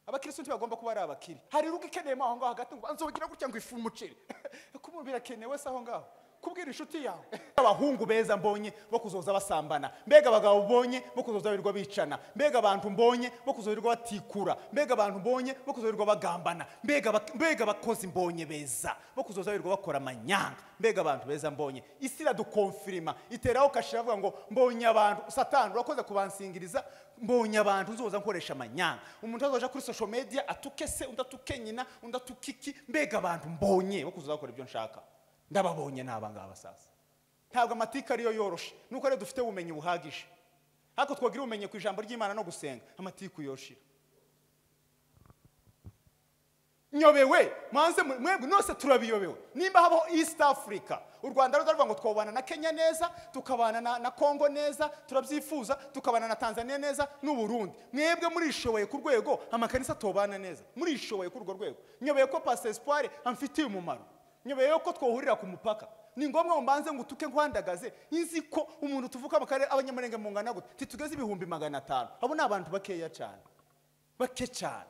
Abakristo ntibagomba kuba ari abakire. Hari rugo ikeneyemo aho ngaho hagati ngo nzogira gutya ngo ifu umuceri. Kuba birakenewe se aho ngaho? Kubwira inshuti yawe. Abahungu beza mbonye bo kuzoza basambana, mbega abagabo mbonye bo kuzoza birirwa bicana, mbega abantu mbonye bo kuzoza birirwa batikura, mbega abantu mbonye bo kuzoza birirwa bagambana, mbega abakozi mbonye beza bo kuzoza birirwa bakora amanyanga, mbega abantu beza mbonye. Isi iradukonfirima iteraho kashira avuga ngo mbonye abantu. Satani urakoze kubansingiriza, mbonye abantu uzoza nkoresha amanyanga. Umuntu azoja kuri social media atuke se, undi atuke nyina, undi atuke iki, mbega abantu mbonye bo kuzoza bakora ibyo nshaka. Ndababonye n'aba ngaba sasa. Ntabwo amatika ariyo yoroshe, nuko rero dufite ubumenyi buhagije. Ariko twagira ubumenyi ku ijambo ry'Imana no gusenga, amatiku yoshira. Nyobewe, manze mwebwe nose turabiyobewe. Nimba habaho East Africa, u Rwanda ruzavuga ngo twobana na Kenya neza, tukabana na Congo neza, turabyifuza, tukabana na Tanzania neza n'u Burundi. Mwebwe murishoboye ku rwego amakanisa tobana neza. Murishoboye ku urwo rwego. Nyobeye ko Pastor Espoir amfitiye umumaro. Nyobeye ko twohurira ku mupaka. Ni ngombwa ngo mbanze ngo utuke nkwandagaze. Nzi ko umuntu tuvuka mu karere abanyamurenge mungana gute, titugeze 500,000. Abo ni abantu bakeya cyane, bake cyane.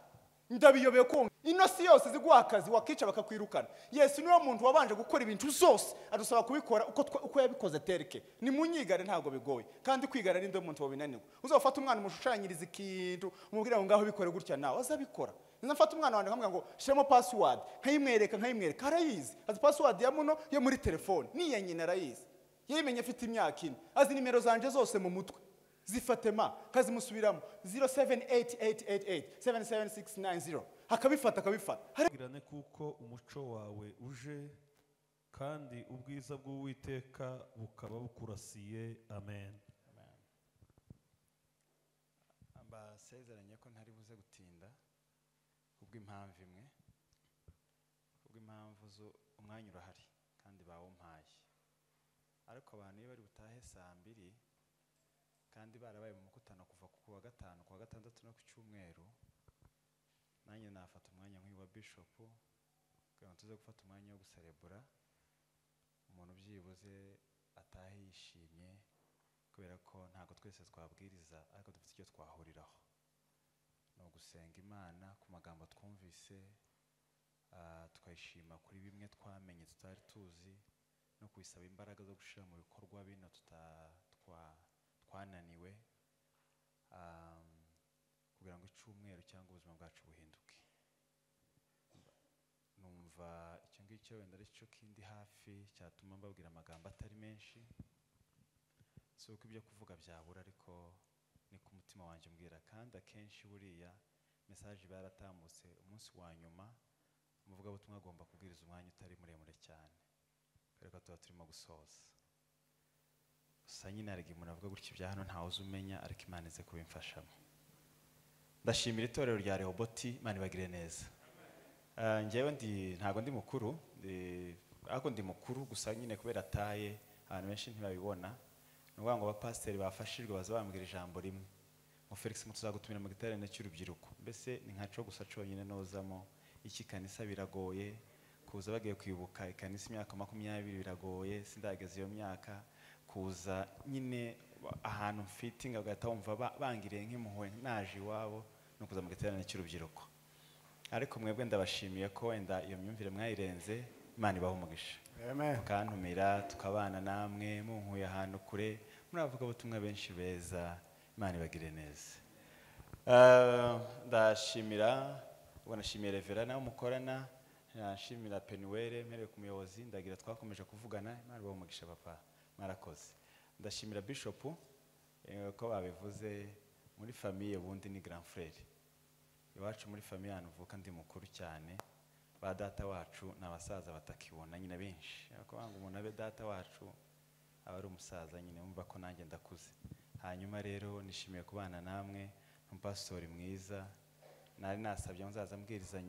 Ndabiyobeye ko ino si yose ziguha akazi wakica bakakwirukana. Yesu niwe muntu wabanje gukora ibintu zose adusaba kubikora uko yabikoze tereke. Ni munyigare ntabwo bigoye, kandi kwigara ninde muntu wabinanirwa. Uzofata umwana umushushanyiriza ikintu umubwira ngo ngaho bikore gutya, nawe azabikora. Nzafata umwana wanjye nkamubwira ngo shiramo password, nkayimwereka arayizi. Azi password ya muno yo muri telefone, ni ya nyina arayizi. Yemenye afite imyaka 4, azi nimero zanje zose mu mutwe. Zifatema kazimusubiramo 078888 77690 akabifata. Girane kuko umuco wawe uje kandi ubwiza bw'Uwiteka bukaba bukurasiye. Amen. Ambasezeranye ko ntari buze gutinda kubw'impamvu imwe, kubw'impamvu zo umwanya urahari kandi bawumpaye. Ariko abantu iyo bari butahe saa 2 kandi barabaye mu mukutano kuva ku wa gatanu, ku wa gatandatu no ku cyumweru, nanjye nafata umwanya nk'uyu wa bishop kugira ngo tuze gufata umwanya wo guserebura umuntu byibuze atahe yishimye, kubera ko ntabwo twese twabwiriza ariko dufite icyo twahuriraho. Ni ugusenga Imana ku magambo twumvise, tukayishima kuri bimwe twamenye tutari tuzi, no kuyisaba imbaraga zo gushyira mu bikorwa bino twananiwe, kugira ngo icyumweru cyangwa ubuzima bwacu buhinduke. Numva icyo ngicyo wenda ari cyo kindi hafi cyatuma mbabwira amagambo atari menshi. Si uko ibyo kuvuga byabura, ariko ni ku mutima wanjye umbwira. Kandi akenshi buriya message baratambutse umunsi wa nyuma, umuvugabutumwa agomba kubwiriza umwanya utari muremure cyane, kubera ko tuba turimo gusoza. Gusa nyine hari igihe umuntu avuga gutya ibya hano ntawe uzi umenya, ariko Imana ize kubimfashamo. Ndashimira itorero rya Rehoboti, Imana ibagire neza. Njyewe ntabwo ndi mukuru, ariko ndi mukuru gusa nyine kubera ataye abantu benshi ntibabibona. Ni ukuvuga ngo abapasiteri bafashijwe baza bambwira ijambo rimwe ngo Felix tuzagutumira mu giterane cy'urubyiruko. Mbese ni nkaco gusa cyonyine nozamo iki kanisa biragoye kuza bagiye kwibuka ikanisa imyaka 20 biragoye, sindageze iyo myaka kuza nyine ahantu mfite ngagahita wumva bangiriye nk'impuhwe naje iwabo no kuza mu giterane cy'urubyiruko. Ariko mwebwe ndabashimiye ko wenda iyo myumvire mwayirenze, Imana ibahe umugisha. Amen. Mukantumira tukabana namwe munkuye ahantu kure, muravuga ubutumwa benshi beza, Imana ibagire neza. Ndashimira, ubwo nashimiye Revera nawe mukorana, nashimira Penuel mpereye ku muyobozi, ndagira twakomeje kuvugana, Imana ibahe umugisha papa, mwarakoze. Ndashimira Bishop ko babivuze muri famille bundi ni grand frère. Iwacu muri famille hano uvuka ndi mukuru cyane, ba data wacu n'abasaza batakibona nyine benshi. Ariko banga umuntu abe data wacu aba ari umusaza nyine, umva ko nanjye ndakuze. Hanyuma rero nishimiye kubana namwe, n'umupastori mwiza. Nari nasabye nzaza mbwiriza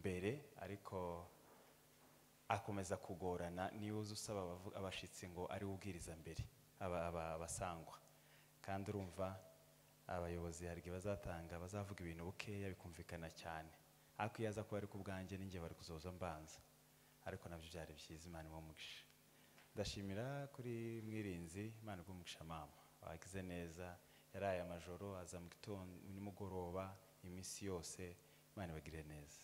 mbere, ariko akomeza kugorana niyo uza usaba abashitsi ngo ari ubwiriza mbere abasangwa. Kandi urumva abayobozi hari igihe bazatanga bazavuga ibintu bukeya bikumvikana cyane, ariko iyo aza kuba ari ku bwanjye ninjye bari kuzoza mbanza, ariko nabyo byari byiza. Imana ibahe umugisha. Ndashimira kuri Mwirinzi, Imana iguhe umugisha mama, wagize neza, yaraye amajoro aza mu gitondo nimugoroba iminsi yose. Imana ibagirire neza.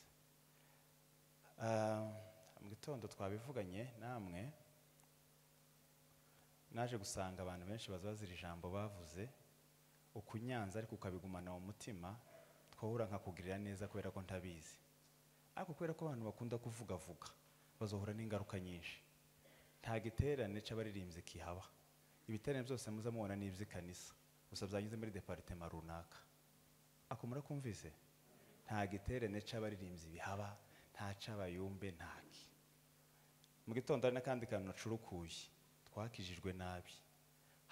Mu gitondo twabivuganye namwe, naje gusanga abantu benshi baza bazira ijambo bavuze ukunyanza, ariko ukabigumana mu mutima, twahura nkakugirira neza kubera ko ntabizi. Ariko kubera ko abantu bakunda kuvugavuga bazohura n'ingaruka nyinshi. Nta giterane c'abaririmbyi kihaba. Ibiterane byose muza mubona ni iby'ikanisa, gusa byanyuze muri departement runaka. Ako murakumvise? Nta giterane c'abaririmbyi bihaba, nta c'abayumbe, ntaki. Mu gitondo hari n'akandi kantu nacurukuye, twakijijwe nabi.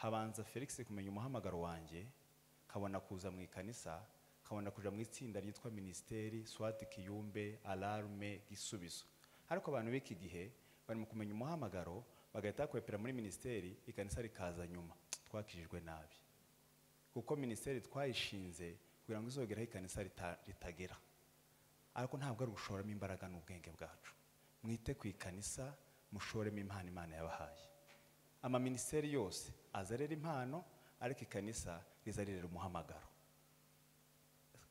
Habanza Felix kumenya umuhamagaro wanjye, kabona kuza mu ikanisa, kabona kuja mu itsinda ryitwa Ministeri Swati Kiyumbe Alarme Gisubizo. Ariko abantu b'iki gihe bari mu kumenya umuhamagaro bagahita kwepera muri ministeri, ikanisa rikaza nyuma. Twakijijwe nabi kuko ministeri twayishinze kugira ngo izogeraho ikanisa ritagera. Ariko ntabwo ari gushoramo imbaraga n'ubwenge bwacu. Mwite ku ikanisa, mushoremo impano Imana yabahaye. Ama ministeri yose azarera impano, ariko ikanisa rizarera umuhamagaro.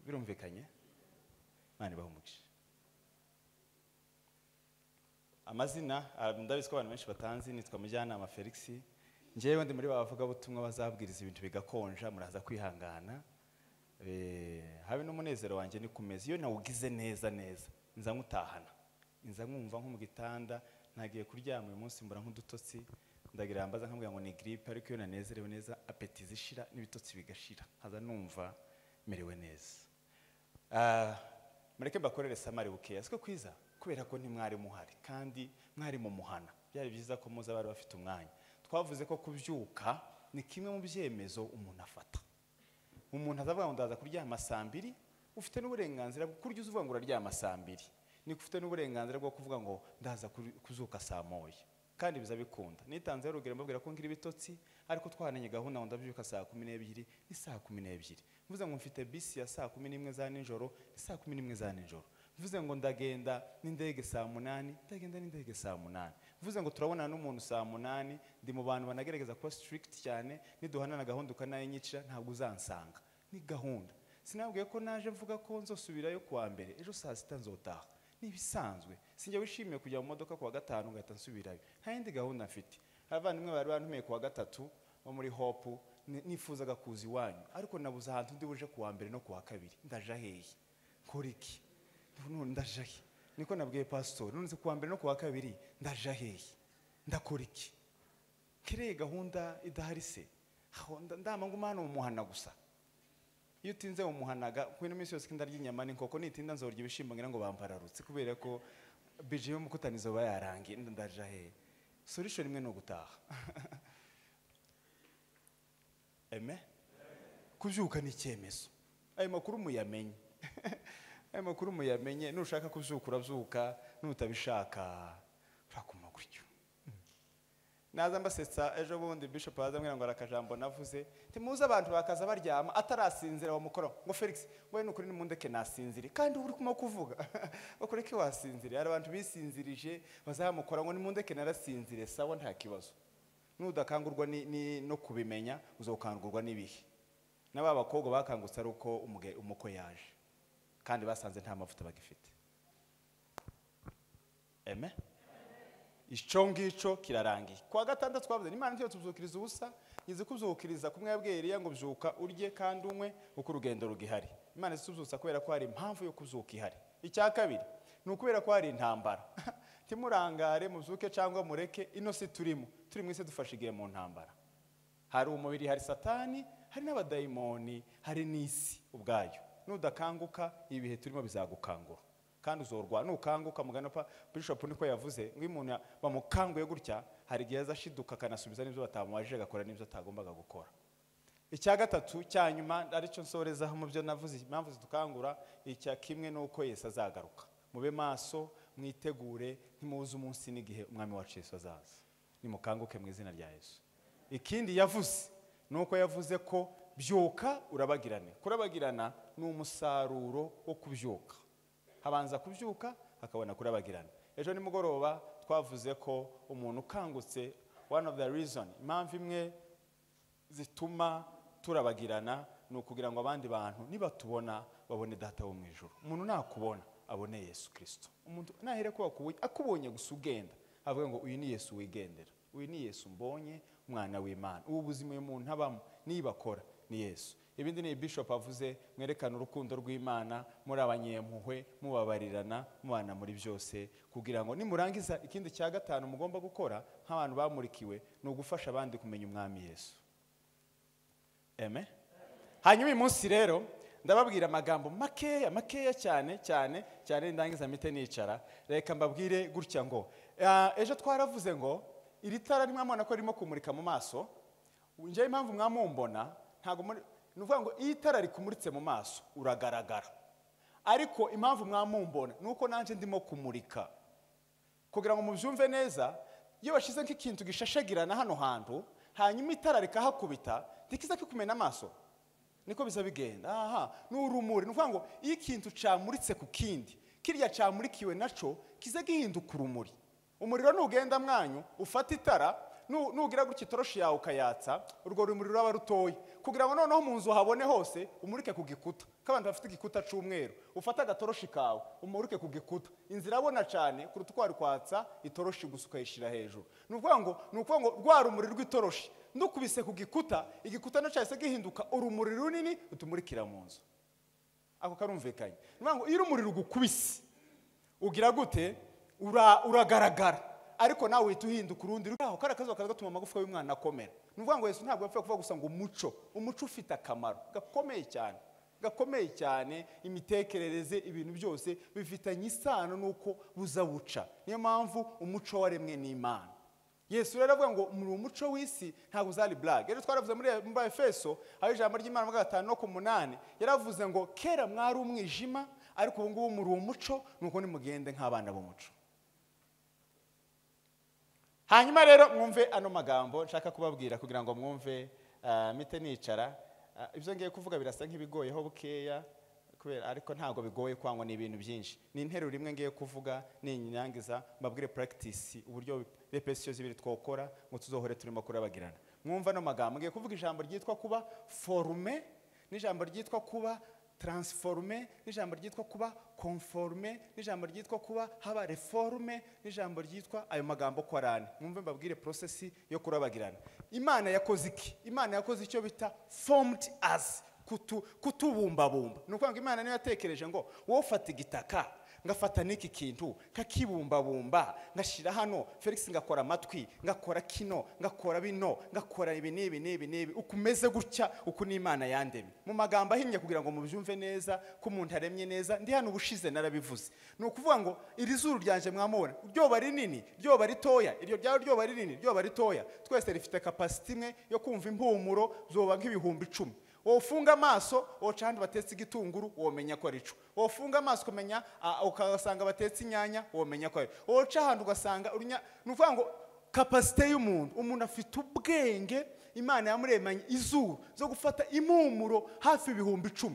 Birumvikanye? Imana ibahe umugisha. Amazina ndabizi ko abantu benshi batanzi, nitwa Mujyanama Felix. Njyewe ndi muri bavuga butumwa bazabwiriza ibintu bigakonja, muraza kwihangana. Habe n'umunezero wanjye ni kumeza iyo nawugize neza neza, nza nkutahana, nza nkumva nko mu gitanda ntagiye kuryama uyu munsi mbura nk'udutotsi, ndagira mbaza nkambwira ngo ni grippe, ariko iyo nanezerewe neza appétit zishira n'ibitotsi bigashira, nkaza numva merewe neza. Mureke mbakorere samari bukeya, siko kwiza kubera ko ntimwari muhari kandi mwari mu muhana. Byari byiza ko muza bari bafite umwanya. Twavuze ko kubyuka ni kimwe mu byemezo umuntu afata. Umuntu azavuga ngo ndaza kuryama saa mbiri, ufite n'uburenganzira bwo kurya uvuga ngo uraryama saa mbiri, ni ufite n'uburenganzira bwo kuvuga ngo ndaza kuzuka saa moya, kandi biza bikunda. Nitanze urugero mbabwira ko ngira ibitotsi, ariko twahananye gahunda ngo ndabyuka saa 12, ni saa 12. Mvuze ngo mfite bisi ya saa 11 za nijoro, ni saa 11 za nijoro. Mvuze ngo ndagenda n'indege saa 8, ndagenda n'indege saa 8. Mvuze ngo turabonana n'umuntu saa 8, ndi mu bantu banagerageza kuba strict cyane, niduhanana gahunda ukanayinyicira ntabwo uzansanga. Ni gahunda. Sinabwiye ko naje mvuga ko nzosubirayo kuwa mbere, ejo saa 6 nzotaha. Ni ibisanzwe. Sinjye wishimiye kujya mu modoka kuwa gatanu ngahita nsubirayo. Nta yindi gahunda mfite. Abavandimwe bari bantumiye kuwa gatatu bo muri Hope, nifuzaga kuza iwanyu, ariko nabuze ahantu ndi buje kuwa mbere no kuwa kabiri. Ndaja hehe? Nkora iki? None ndaja he? Niko nabwiye pastor, none kuwa mbere no kuwa kabiri ndaja hehe? Ndakora iki? Kireye gahunda idahari se? Aho ndama ngumana mu muhana gusa. Iyo utinze mu muhanaga, kuko ino minsi yose ndarya inyama n'inkoko, nitinda nzorya ibishimbo ngira ngo bampararutse kubera ko bije yo mukutanizo bayarangiye, ndaja hehe? Solution imwe no gutaha. Amen. Kubyuka ni icyemezo. Ayo makuru muyamenye. Ayo makuru muyamenye, nushaka kubyuka urabyuka, nutabishaka urakuma gutyo. Naza mbasetsa ejo bundi Bishop azambwira ngo arakajambo navuze, ntimuze abantu bakaza baryama atarasinzira bamukora ngo Felix ngo nukuri nimundeke nasinzire, kandi uri kuma kuvuga bakureke wasinzire. Hari abantu bisinzirije bazamukora ngo nimundeke narasinzire, sawa nta kibazo. Nudakangurwa ni no kubimenya uzokangurwa n'ibihe. N'aba bakobwa bakangutse ari uko umukwe yaje, kandi basanze nta mavuta bagifite. Amen. Icyo ngicyo kirarangiye. Kuwa gatandatu twavuze Imana ntiyo tubyukiriza ubusa, ngize kubyukiriza kumwe yabwiye Eliya ngo byuka urye kandi unywe kuko urugendo rugihari. Imana isubyutsa kubera ko hari impamvu yo kubyuka ihari. Icya kabiri ni ukubera ko hari intambara. Timurangare mubyuke cyangwa mureke, ino si turimo. Turi mu isi dufashe igihe mu ntambara. Hari umubiri, hari Satani, hari n'abadayimoni, hari n'isi ubwayo. Nudakanguka ibihe turimo bizagukangura. Kandi uzorwa nukanguka mugana pa Bishop niko yavuze ngo umuntu bamukanguye gutya hari igihe azashiduka akanasubiza n'ibyo batamubajije agakora n'ibyo atagombaga gukora. Icya gatatu cya nyuma aricyo nsorezaho mu byo navuze impamvu zidukangura, icya kimwe nuko Yesu azagaruka. Mube maso, mwitegure, ntimuze umunsi n'igihe umwami wacu Yesu azaza. Nimukanguke mu izina rya Yesu. Ikindi yavuze nuko yavuze ko byuka urabagirane. Kurabagirana ni umusaruro wo kubyuka. Habanza kubyuka akabona kurabagirana. Ejo nimugoroba twavuze ko umuntu ukangutse, one of the reason, impamvu imwe zituma turabagirana ni ukugira ngo abandi bantu nibatubona babone data wo mu ijuru. Umuntu nakubona abone Yesu Kristo. Umuntu nahere ko akubonye gusa ugenda avuga ngo uyu ni Yesu wigendera, uyu ni Yesu mbonye, umwana w'Imana. Ubu buzima uyu muntu abamo nibakora ni Yesu. Ibindi ni Bishop avuze, mwerekana urukundo rw'Imana, muri abanyempuhwe, mubabarirana, mubana muri byose, kugira ngo nimurangiza. Ikindi cya gatanu mugomba gukora nk'abantu bamurikiwe ni ugufasha abandi kumenya umwami Yesu. Amen. Hanyuma uyu munsi rero ndababwira amagambo makeya makeya cyane cyane cyane, ndangiza mpite nicara. Reka mbabwire gutya ngo ejo twaravuze ngo iri tara nimwamubona ko ririmo kumurika mu maso. Njyewe impamvu mwamumbona ntago muri, ni ukuvuga ngo iyo itara rikumuritse mu maso uragaragara, ariko impamvu mwamumbona ni uko nanjye ndimo kumurika. Kugira ngo mubyumve neza, iyo bashize nk'ikintu gishashagirana hano hantu hanyuma itara rikahakubita, ntikiza kikumena amaso, niko biza bigenda. Aha ni urumuri. Ni ukuvuga ngo iyo ikintu camuritse ku kindi, kirya camurikiwe naco kiza gihinduka urumuri. Umuriro nugenda mwanyu ufata itara, nugira gutya itoroshi yawe ukayatsa, urwo rumuri ruraba rutoya, kugira ngo noneho mu nzu habone hose umurike ku gikuta. Ko abantu bafite igikuta c'umweru, ufata agatoroshi kawe umurike ku gikuta, inzira irabona cyane kuruta uko wari kwatsa itoroshi gusa ukayishira hejuru. Ni ukuvuga ngo rwa rumuri rw'itoroshi ndukubise ku gikuta, igikuta naco cyahise gihinduka urumuri runini rutumurikira mu nzu. Ako karumvikanye. Ni ukuvuga ngo iyo urumuri rugukubise ugira gute? Uragaragara, ariko nawe uhita uhinduka urundi. Aho kari akazuba kaza gatuma amagufwa y'umwana akomera. Ni ukuvuga ngo Yesu ntabwo yapfuye kuvuga gusa ngo umuco. Umuco ufite akamaro gakomeye cyane, gakomeye cyane. Imitekerereze, ibintu byose bifitanye isano n'uko buza buca. Niyo mpamvu umuco waremwe n'Imana. Yesu rero avuga ngo muri umuco w'isi ntabwo uzari blague. Rero twaravuze muri Efeso aho ijambo ry'Imana mu 5:8 yaravuze ngo kera mwari umwijima, ariko ubu ngubu muri umuco, nuko nimugende nk'abana b'umuco. Hanyuma rero mwumve ano magambo nshaka kubabwira kugira ngo mwumve mite nicara. Ibyo ngiye kuvuga birasa nk'ibigoyeho bukeya kubera, ariko ntabwo bigoye kwangwa ni ibintu byinshi. Ni interuro imwe ngiye kuvuga ninyangiza mbabwire practice uburyo repetition zibiri twokora ngo tuzohore turimo kurabagirana. Mwumva ano magambo ngiye kuvuga, ijambo ryitwa kuba forme, n'ijambo ryitwa kuba transforme, n'ijambo ryitwa kuba conforme, n'ijambo ryitwa kuba haba reforme, n'ijambo ryitwa ayo magambo ko arane. Mwumve mbabwire process yo kurabagirana. Imana yakoze iki? Imana yakoze icyo bita formed us, kutubumbabumba. Ni ukuvuga ngo Imana niyo yatekereje ngo wowe ufata igitaka, ngafata n'iki kintu nkakibumbabumba, ngashira hano Felix, ngakora amatwi, ngakora kino, ngakora bino, ngakora ibi n'ibi n'ibi n'ibi, ukumeze gutya, uku ni Imana yandemye. Mu magambo ahinnye kugira ngo mubyumve neza ko umuntu aremye neza, ndi hano ubushize narabivuze. Ni ukuvuga ngo iri zuru ryanje mwamubona, ryoba rinini, ryoba ritoya, iryo ryawe ryoba rinini, ryoba ritoya, twese rifite capacity imwe yo kumva impumuro zoba nk'ibihumbi 10. Wofunga amaso woca ahandi batetse igitunguru womenya ko ari cyo. Wofunga amaso ukamenya ukasanga batetse inyanya womenya ko ari. Woca ahandi ugasanga urunya. Ni ukuvuga ngo capacité y'umuntu, umuntu afite ubwenge Imana yamuremanye izuru zo gufata impumuro hafi ibihumbi 10.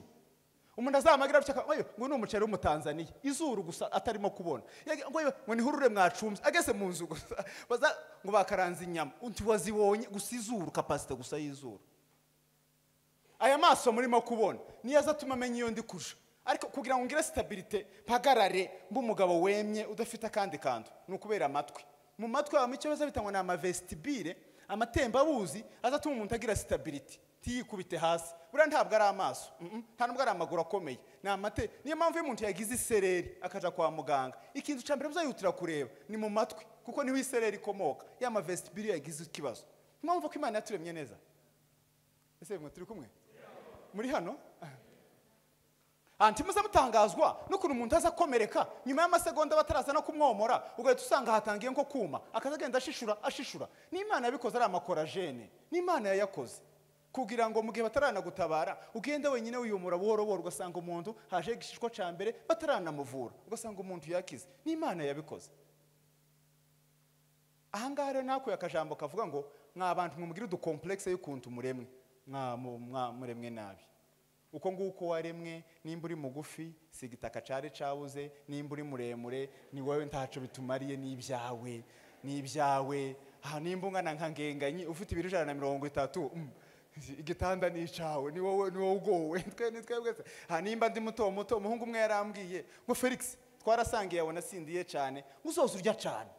Umuntu azamagira atya ngo ni umuceri w'Umutanzaniya, izuru gusa atarimo kubona, ngo ni hurure mwacumbye, ageze mu nzu gusa baza ngo bakaranze inyama, undi wazibonye gusa izuru, capacité gusa y'izuru. Aya maso murimo kubona niyo azatuma amenya iyo ndi kuja, ariko kugira ngo ngire stabilité mpagarare mbe umugabo wemye udafite akandi kantu ni ukubera amatwi. Mu matwi habamo icyo baza bitangwa ni amavestibule, amatembabuzi azatuma umuntu agira stability, ntiyikubite hasi. Buriya ntabwo ari amaso, nta nubwo ari amaguru akomeye, ni amate. Niyo mpamvu iyo umuntu yagize isereri akaja kwa muganga, ikintu cya mbere bazayihutira kureba ni mu matwi, kuko niho isereri ikomoka, ya mavestibule yagize ikibazo. Impamvu ko Imana yaturemye neza. Ese mwe turi kumwe? Muri hano? Anti muza mutangazwa n'ukuntu umuntu aza akomereka nyuma y'amasegonda bataraza no kumwomora, ugahita usanga hatangiye nko kuma, akaza agenda ashishura ashishura. N'Imana yabikoze ari amakorajene, n'Imana yayakoze kugira ngo mu gihe bataranagutabara ugende wenyine wiyumura buhoro buhoro, ugasanga umuntu haje igishishwa ca mbere bataranamuvura, ugasanga umuntu yakize. N'Imana yabikoze. Aha ngaha rero nakuye akajambo kavuga ngo mwa bantu mumugire uducomplexe y'ukuntu muremwe, mwa muremwe nabi. Uko nguko waremwe, nimba uri mugufi si igitaka cari cabuze, nimba uri muremure ni wowe ntaco bitumariye, n'ibyawe n'ibyawe. Nimba ungana nka ngenganyi ufite ibiro 130, Igitanda ni icawe, ni wowe, ni wowe ugowe, twe ni twebwe se. Ha nimba ndi muto muto, umuhungu umwe yarambwiye ngo Felix twarasangiye abona sindiye cyane, uzoza urya cyane.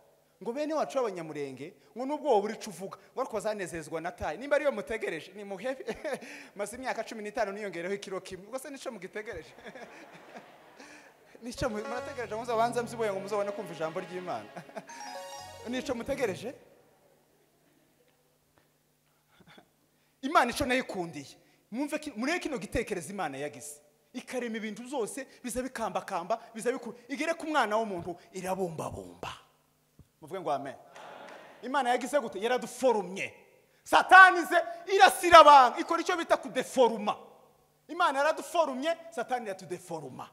Ngo bene wacu abanyamurenge ngo nubwo wowe uri cuvuga ngo ariko bazanezezwa na tayi. Nimba ariyo mutegereje ni muhebe. Maze imyaka 15 niyongereho ikiro kimwe. Ubwo se nico mugitegereje? Nico murategereje ngo muzabanze mziboye ngo muzabone kumva ijambo ry'Imana? Nico mutegereje? Imana ico nayikundiye. Mwumve mureke kino gitekerezo Imana yagize. Ikarema ibintu byose biza bikambakamba, biza biku igere ku mwana w'umuntu irabumbabumba. Muvuge ngo amen. Imana yagize gute? Yaraduforumye. Satani ze irasira abantu, ikora icyo bita kudeforuma. Imana yaraduforumye, Satani yatudeforuma.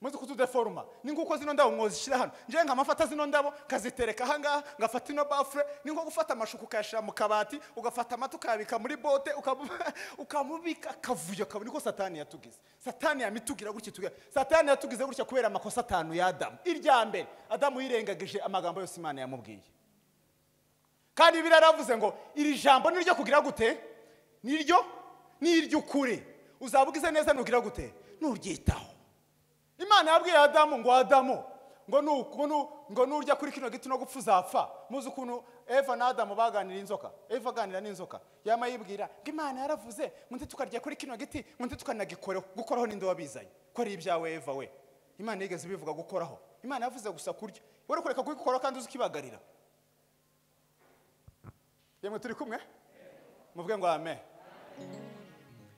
Muzi kutudeforuma ni nguko zino ndabo mwozishira hano. Nje nkamafata zino ndabo kazitereka aha ngaha, ngafata ino bafure, ni nko gufata amashuku ukayashira mu kabati, ugafata amata ukayabika muri bote, ukamubika akavuyo kabone. Niko Satani yatugize. Satani yamitugira gutya tugira. Satani yatugize gutya kubera amakosa atanu ya Adamu. Irya mbere, Adamu yirengagije amagambo yose Imana yamubwiye. Kandi biraravuze ngo iri jambo niryo kugira gute? Niryo niry'ukuri. Uzabugize neza nugira gute? Nuryitaho. Imana yabwiye Adamu ngo Adamu ngo nurya kuri kino giti no gupfa uzapfa. Muzi ukuntu Eva na Adamu baganira inzoka. Eva aganira n'inzoka. Yama yibwira ngo Imana yaravuze ngo tukarya kuri kino giti ngo tukanagikoreho. Gukoraho ninde wabizanye? Ko ari ibyawe Eva we. Imana yigeze bivuga gukoraho. Imana yavuze gusa kurya. Wari kureka kubikora kandi uzikibagarira. Yemwe turi kumwe? Muvuge ngo amen.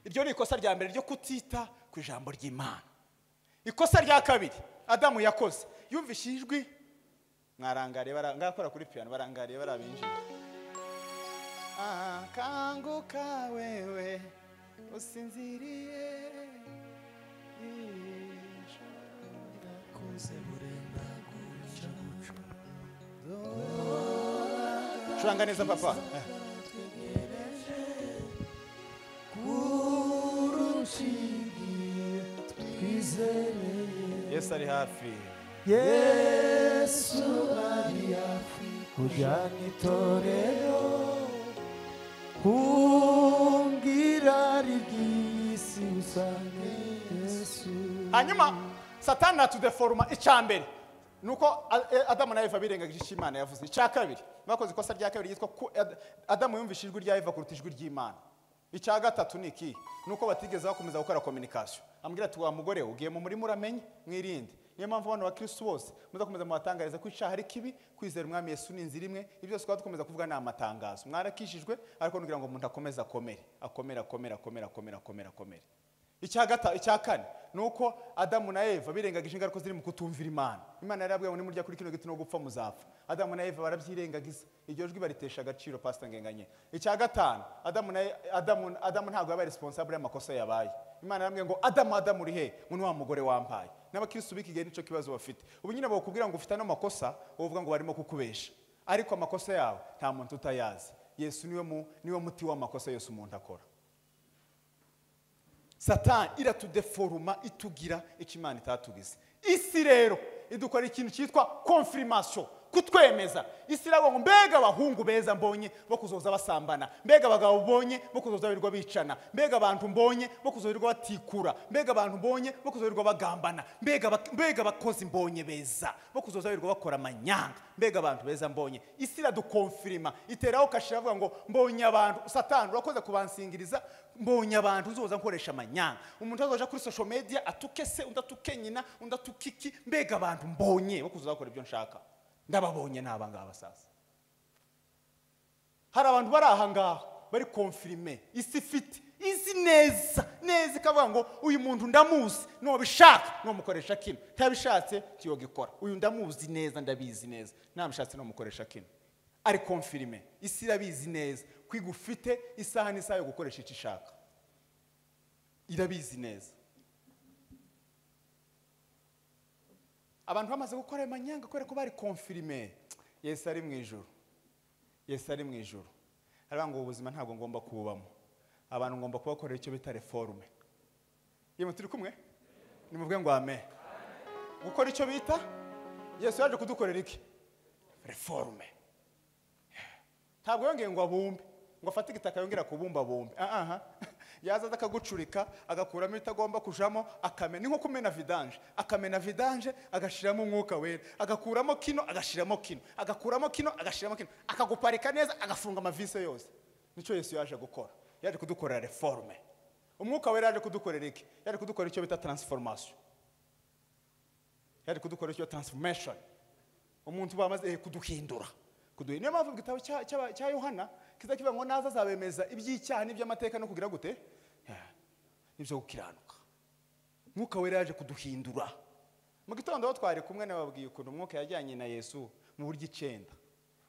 Iryo ni ikosa rya mbere ryo kutita ku ijambo ry'Imana. Ikosa rya kabiri Adamu yakoze, yumvishe ijwi. Mwarangariye barangakora kuri piano, barangariye barabinjira. Kanguka wewe usinziriye, curanga neza papa. Yesu ari hafi. Yesu ari hafi kujyana itorero, hungira ry'isi usange Yesu. Hanyuma Satani atudeforuma. Icya mbere nuko Adamu na Eva birengagije Imana yavuze. Icya kabiri bakoze ikosa rya kabiri yitwa ko Adamu yumvise ijwi rya Eva kuruta ijwi ry'Imana. Icya gatatu ni iki? Nuko batigeze bakomeza gukora communication. Ambwira ati wa mugore ugiye mu murimo uramenye mwirinde. Niyo mpamvu abantu ba Kristo bose muzakomeza mubatangariza ko icyaha ari kibi, kwizera umwami Yesu ni inzira imwe. Ibyo byose twakomeza kuvuga ni amatangazo. Mwarakishijwe ariko nugira ngo umuntu akomeze akomere, akomere, akomere, akomere, akomere, akomere, akomere. Icya kane nuko Adamu na Eva birengagije ingaruka ziri mu kutumvira Imana. Imana yarabwiye ngo nimurya kuri kino giti no gupfa muzapfa. Adamu na Eva barabyirengagiza. Iryo jwi baritesha agaciro. Pastor Ngenganye. Icya gatanu, Adamu ntabwo yabaye responsible y'amakosa yabaye. Imana yarambwiye ngo Adamu, Adamu uri he? Ngo ni wa mugore wampaye. N'abakristo biki nico kibazo bafite. Ubu nyine bakubwira ngo ufite ano makosa, uvuga ngo barimo kukubesha. Ariko amakosa yawe nta muntu utayazi. Yesu niwe muti w'amakosa yose umuntu akora. Satani iratudeforuma itugira icyo Imana itatugize. Isi rero idukora ikintu cyitwa confirmation, kutwemeza. Isi iravuga ngo mbega abahungu beza mbonye bo kuzoza basambana, mbega abagabo mbonye bo kuzoza birirwa bicana, mbega abantu mbonye bo kuzoza birirwa batikura, mbega abantu mbonye bo kuzoza birirwa bagambana, mbega abakozi mbonye beza bo kuzoza birirwa bakora amanyanga, mbega abantu beza mbonye. Isi iradukonfirma, iteraho kashira avuga ngo mbonye abantu. Satani urakoze kubansingiriza, mbonye abantu nzoza nkoresha amanyanga. Umuntu azoja kuri social media atuke se, undi atuke nyina, undi atuke iki, mbega abantu mbonye bo kuzoza bakora ibyo nshaka. Ndababonye n'aba ngaba sasa. Hari abantu bari aha ngaha bari confirme isi ifite izi neza neza, ikavuga ngo uyu muntu ndamuzi, nobishaka nomukoresha kino, ntabishatse tiyogikora. Uyu ndamuzi neza, ndabizi neza, ntabishatse nomukoresha kino. Ari confirme, isi irabizi neza kwiga ufite isaha n'isaha yo gukoresha icyo ishaka, irabizi neza. Abantu bamaze gukora amanyanga kubera ko bari confirme. Yesu ari mu ijuru. Yesu ari mu ijuru. Aravuga ngo ubuzima ntabwo ngomba kubamo. Abantu ngomba kubakorera icyo bita reforme. Yemwe turi kumwe? Nimuvuge ngo amen. Gukora icyo bita Yesu yaje kudukorera iki? Reforme. Ntabwo yongeye ngo abumbe. Ngo afate igitaka yongera kubumbabumbe. Aha. Yaza akagucurika, agakuramo itagomba kujamo, akamena ni nko kumena vidange. Akamena vidange agashiramo umwuka wera, agakuramo kino agashiramo kino, agakuramo kino agashiramo kino, akaguparika neza, agafunga amavise yose. Nico Yesu yaje gukora. Yaje kudukorera reforme. Umwuka wera yaje kudukorera iki? Yaje kudukorera icyo bita transformation. Yaje kudukorera icyo transformation. Umuntu bamaze kuduhindura. Niyo mpamvu igitabo cya Yohana kiza kivuga ngo naza azabemeza iby'icyaha n'iby'amateka no kugira gute? Nibyo gukiranuka. Mwuka wera yaje kuduhindura. Mu gitondo aho twari kumwe nababwiye ukuntu umwuka yajyanye na Yesu mu buryo 9.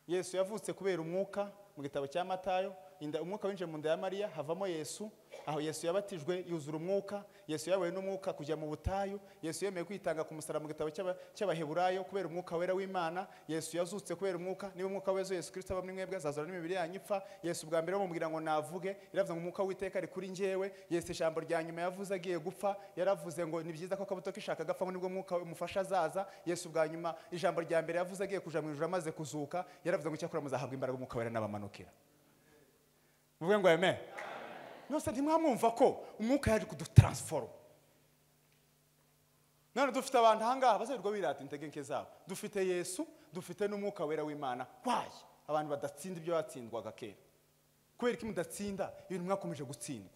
Yesu yavutse kubera umwuka mu gitabo cya Matayo, umwuka winjiye mu nda ya Mariya havamo Yesu. Aho Yesu yabatijwe yuzura umwuka. Yesu yabaye n'umwuka kujya mu butayu. Yesu yemeye kwitanga ku musaraba mu gitabo cy'Abaheburayo kubera umwuka wera w'Imana. Yesu yazutse kubera umwuka. Niba umwuka w'Yesu Yesu Kristo aba muri mwebwe azazura n'imibiri yanyu ipfa. Yesu bwa mbere bamubwira ngo navuge, yaravuze ngo umwuka w'Uwiteka ari kuri njyewe. Yesu ijambo rya nyuma yavuze agiye gupfa, yaravuze ngo ni byiza ko akabuto kishaka gapfa ngo nibwo umwuka umufasha azaza. Yesu bwa nyuma ijambo rya mbere yavuze agiye kuja mu ijuru amaze kuzuka, yaravuze ngo icyakora muzahabwa imbaraga umwuka wera n'abamanukira. Muvuge ngo amen. Nose ntimwamwumva ko umwuka yaje kudutransform. None dufite abantu ahangaha bazerwa birata intege nke zabo. Dufite Yesu, dufite n'umwuka wera w'Imana. Why? Abantu badatsinda ibyo batsindwaga kera. Kubera iki mudatsinda ibintu mwakomeje gutsindwa?